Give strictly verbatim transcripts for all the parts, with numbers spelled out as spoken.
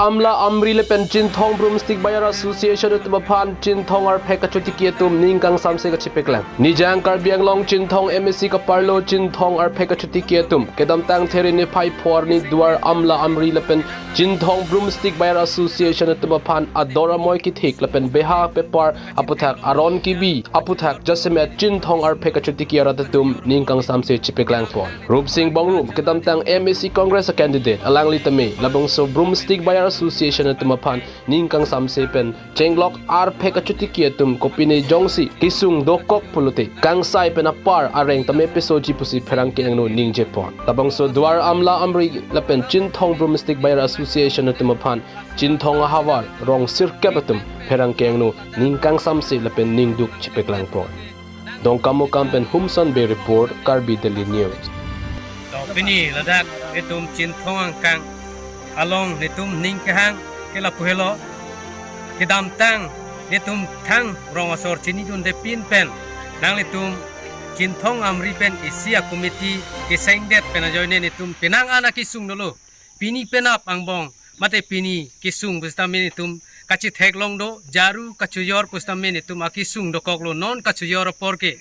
Amla Amri lapen Chinthong Broomstick Buyer Association atum aphan Chinthong arphek kachotiki atum ning kangsamse kachipaklang. Nijang Karbi Anglong Chinthong M A C kaparlo Chinthong arphek kachotiki atum kedamtang There niphai pho arni Duar Amla Amri lapen Chinthong Broomstick Buyer Association atum aphan ador amoi kithik lapen beha bepar aputhak aron kebi aputhak jasemet Chinthong arphek kachotiki arat atum ning kangsamse chipaklangpon. Rupsing Bongrung, kedamtang M A C Congress a candidate, alangli tame labangso Broomstick Buyer Association atum aphan ning kangsamse pen chenglok arphek kachotiki atum kopine jongsi kesung dokok pulote kangsai pen apar areng tame pesoji pusi pherangke angno ningjepon. Labangso Duar Amla Amri lapen Chinthong Broomstick Buyer Association atum aphan Chinthong ahavar rong sirkep atum pherangke angno ning kangsamse lapen ningduk chipaklangpon. Dongkamukam pen Humson Bey report, Karbi Daily News. To pini ladak netum Chinthong angkang along netum ning kehang ke lapu helo. Kedamtang netum thang rong asor chinidunde pin pen nanglitum Chinthong Amri pen isi a committee kesengdet pen ajoine netum penang an akesung dolo. Pini penap angbong mate pini kesung pusitame netum kachitheklong do, jaru kachojor pusitame netum akesung dokoklo, non kachojor apor ke.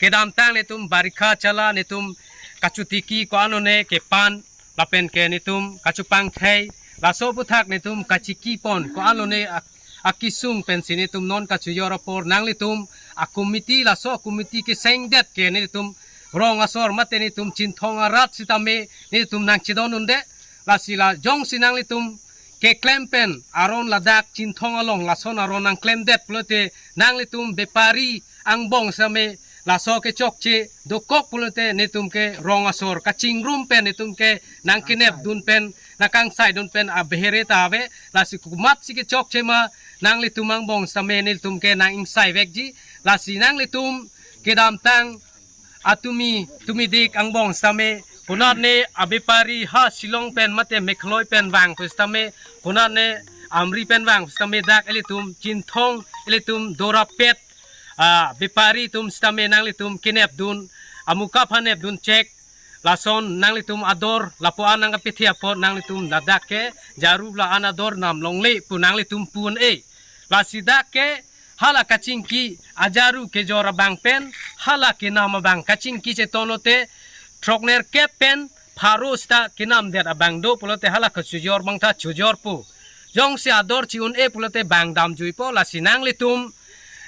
Kedamtang netum barikha chala netum kachotiki ko-an lone kepan lapen ke netum kachopangthei, laso aputhak netum kachikipon ko-an lone ak-, akesung pensi netum non kachojor apor nanglitum a committee, laso a committee kesengdet ke netum rong asor mate netum Chinthong arat sitame netum nangchedon unde. Lasi la jongsi nanglitum keklem pen aron ladak Chinthong along lason aron nangklemdet pulote nanglitum bepari angbong sitame laso kechokche dokok pulote netum ke rong asor kachingrum pen netum ke nangkenep dun pen nangkangsai dun pen abehere ta ave. Lasi komatsi kechokche ma nanglitum angbong sitame netum ke nang-ingsai vekji. Lasi nanglitum kedamtang atumi tumidik angbong sitame konatne abepari ha Shillong pen mate Meghalaya pen vang pusitame, konatne Amri pen vang pusitame dak ilitum Chinthong ilitum dorapet abepari atum sitame nanglitum kenep dun, amuka aphan nep dun chek, lason nanglitum ador lapu-an nangkapethe apot nanglitum ladak ke jaru la-an ador nam longle pu nanglitum pu un-e. Lasi dak ke hala kachingki ajaru kejor abang pen hala kenam abang kachingki cheton lote throknerkep pen pharo sita kenamdet abang do pulote hala kachojor abang ta chojorpo. Jongsi ador chi-un-e pulote bang damjuipo. Lasi nanglitum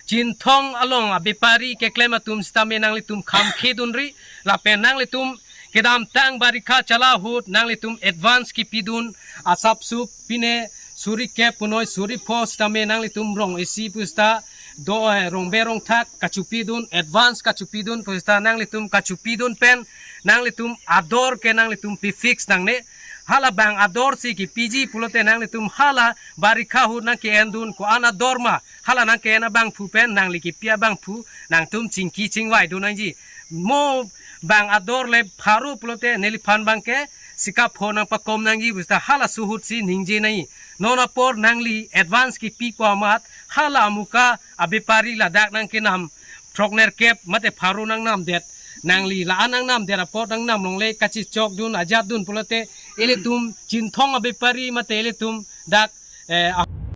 Chinthong along abepari keklem atum sitame nanglitum khamkhe dunri lapen nanglitum kedamtang barikha chala ahut nanglitum advance kipidun asapsup pine suri kep punoi suri pho sitame nanglitum rong isi pusita do, eh, rong be rong thak kachopidun, advance kachopidun pusita nanglitum kachopidun pen nanglitum ador ke nanglitum pi fix nangne. Hala bang ador si kipiji pulote nanglitum hala barikha ahut nangke-endun ko-an ador ma hala nangke-en abangphu pen nangli kipi abangphu nangtum chingki chingvai dun nangji. Mo bang ador le pharo pulote neliphan abang ke sikap pho nangpakom nangji pusita halaso ahut si ningje nangji. Non apor nangli advance kipipo amat hala amuka abepari ladak nangkenam throknerkep mate pharo nangnamdet, nangli la-an nangnamdet apot nangnam longle kachichok dun ajat dun pulote ilitum Chinthong abepari mate ilitum dak, eh,